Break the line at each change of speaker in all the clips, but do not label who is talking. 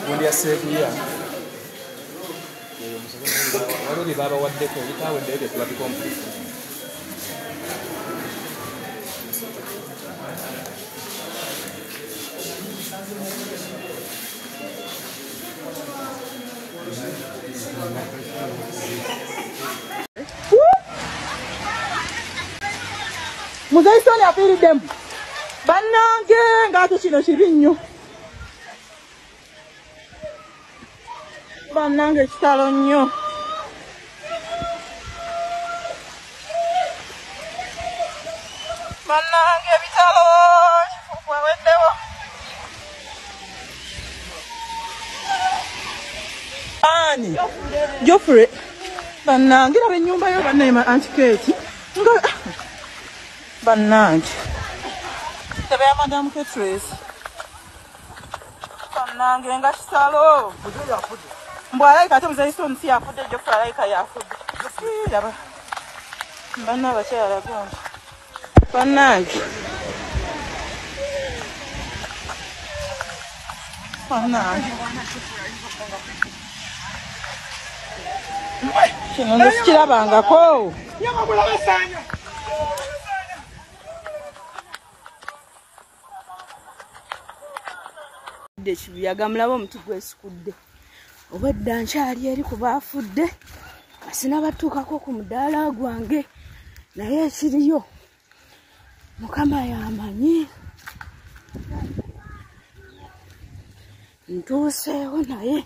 Gundi ya Seeguya. Eyo Museveni waliwo bye baabawaddeko ebitaaweddeyo bye tuba tukomplete.
Muzeeyi Stone afiiriddemu. Bannange ng'ate kino kibi nnyo. Bannange kitalo nnyo. Bannange bitalo kifuufu aweddewo. Ani? Geoffrey. Bannange laba ennyumba yo bannaye Auntie Kate. Nga bannange. Ntebe ya Madam Ketres. Bannange nga kitalo. Mbw alayika ate Muzeeyi Stone si yafudde, Geoffrey alayika yafudde. Laba. Banna abakyala gundi. Bannange. Bannange. Kino nze sikirabangako.
Ekibuyaga mulaba omuti gwesikudde. Obwedda nkyali eri ku baafudde, sinabatuukako ku mudaala gwange, naye ekiriyo Mukama y'amanyi. Ntuuseewo naye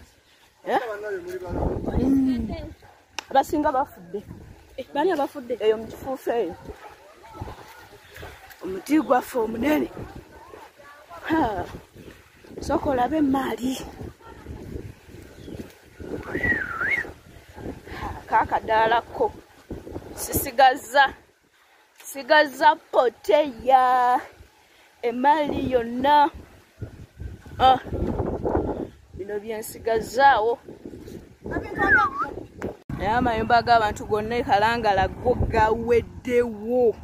abasinga bafudde. Bani abafudde eyo mu kifuufu eyo? Omuti gwaffe omunene. Sooka olabe emaali. Kaakadaala ko sisigazza sigazza poteya emaali yonna. Bino byensigazaawo. Naye amayumba g'abantu gonna e Kalangala go gaweddewo.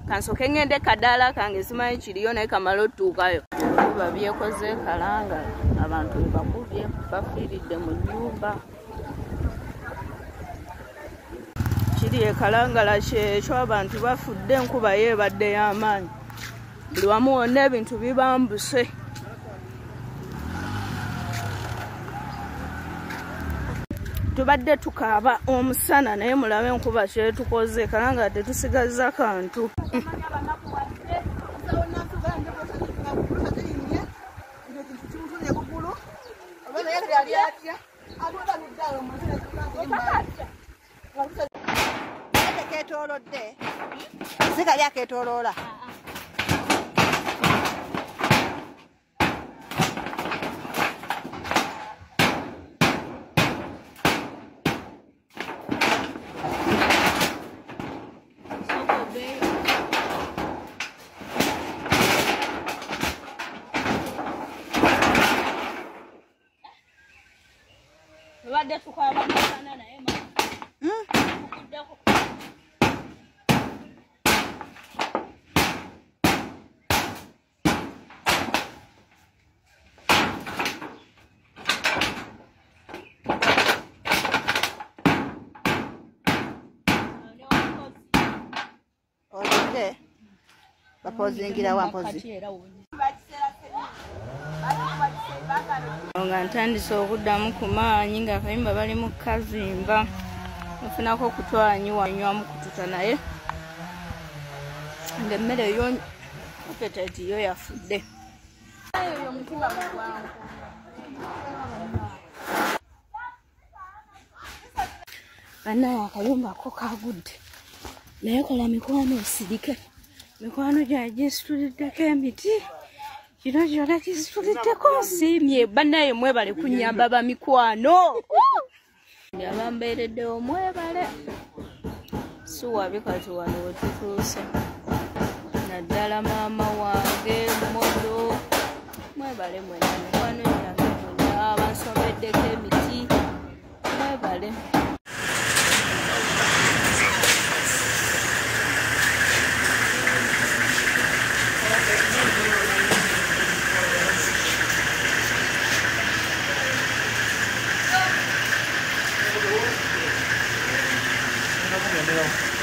Kansooke ngende kadaala kange simanyi kiriyo naye kamale otuukayo. Kuba byekoze Kalangala abantu bebakubye bafiiridde mu nnyumba. Kiri e Kalangala kyekyo abantu bafudde enkuba yeebadde y'amaanyi. Buli wamu wonna ebintu bibambuse. Tubadde tukaaba omusana naye mulabe enkuba kyetukoze. Kalangala tetusigazza kantu. Tubadde tukaaba omusana naye tukuddeko.
Bapozingira wampozi.
Nga ntandise okuddamu ku maanyi nga akayumba bali mu kazimba. Nfunako okutwanywa nywamu kututa naye ng'emmere yo appetite yo yafudde. Bannaye akayumba ko kagudde naye kola mikwano osirike. Mikwano gyange gisituliddeko emiti. Kino kyonna kisituliddeko nsiimye. Bannaye mwebale kunnyamba bamikwano. Abambeereddewo mwebale. Si wabi kati wano we tutuuse. Naddala maama wange Modo. Mwebale mwenna mikwano gyange mwenna abansomeddeko emiti. Mwebale.
Abaddewo.